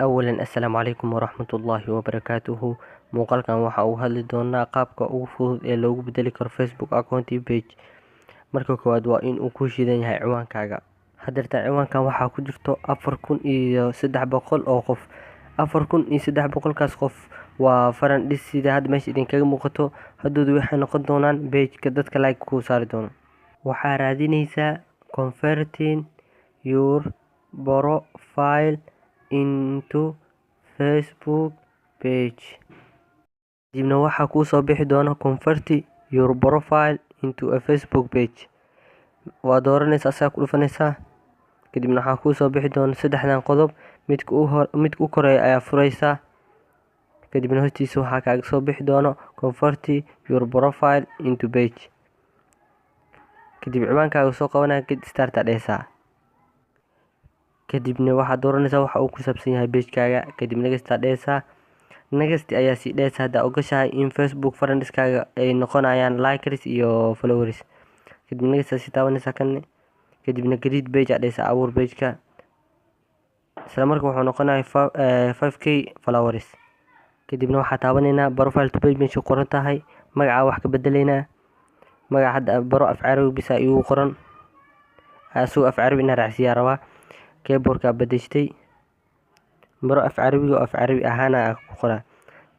Awalan, assalaamu calaykum waraxmatullaahi wabarakaatuhu. Muuqaalkan waxa uu hadli doonaa qaabka ugu fudud ee loogu bedeli karo Facebook account page. Marka koowaad, waa in uu ku shidan yahay ciwaankaaga. Hadeerta ciwaankan waxaa ku jirto 4300 oo qof. 4300-kaas qof waa friends, sida hadda meesha idinkaga muuqato. Hadoodu waxay noqon doonaan page-ka dadka like kuu saari doono. Waxaa raadineysaa "converting your profile into Facebook page", kadibna waxaa kuusoo bixi doona "convert your profile into a Facebook page". Waa dooraneysaa, asagaa ku dhufaneysaa. Kadibna waxaa kuusoo bixi doona saddexdan qodob. Midka u hor, midka u koreeya ayaa fureysaa. Kadibna hoostiisa waxaa kaaga soo bixi doono "convert your profile into page". Kadib ciwaankaaga soo qabanaya, "get start" aa dheheysaa. Kadibna waxaad dooraneysaa waxa uu ku saabsan yahay page-kaaga. Kadib "next" aa dheheysaa. "Next" ayaa sii dheheysaa haddaa ogashahay in Facebook friends-kaaga ay noqonayaan likers iyo followers. Kadib "next" aa sii taabaneysaa kan. Kadibna "create page" aa dheheysaa, abuur page-ka. Isla marka wuxuu noqonayaa 5K followers. Kadibna waxaa taabaneynaa "profile to page" meesha qoran tahay. Magaca wax ka bedeleynaa. Magaca hadda Baro Af Carabi bisa igu qoran, asagoo af carabi inaan raacsiiyaa rabaa. Keyboardka bedeshtay, Baro Af Carabiga oo af carabi ahaana ku qoraa,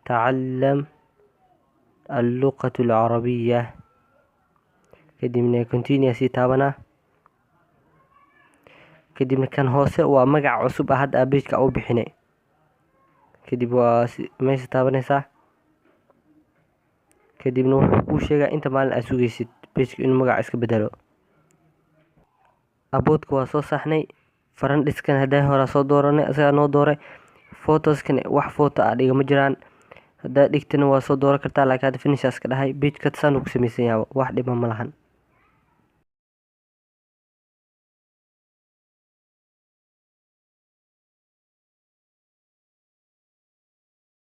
"tacalam alluqatu alcarabiya". Kadibna "continue" sii taabanaa. Kadibna kan hoose waa magaca cusub ah hadda page-ka u bixinay. Kadib waa meesha taabaneysaa. Kadibna wuxuu kuu sheegaa inta maalin aad sugeysid page-ka inuu magaca iska bedelo. About-ka waa soo saxnay. Friends-kan haddaa hore soo dooranay, asagaa noo dooray. Photos-kan wax photo ah dhigama jiraan. Haddaa dhigtana waa soo dooran kartaa, laakiin hadda "finish" iska dhahay. Page-ka saan uu ku sameysan yahay, wax dhiba ma lahan.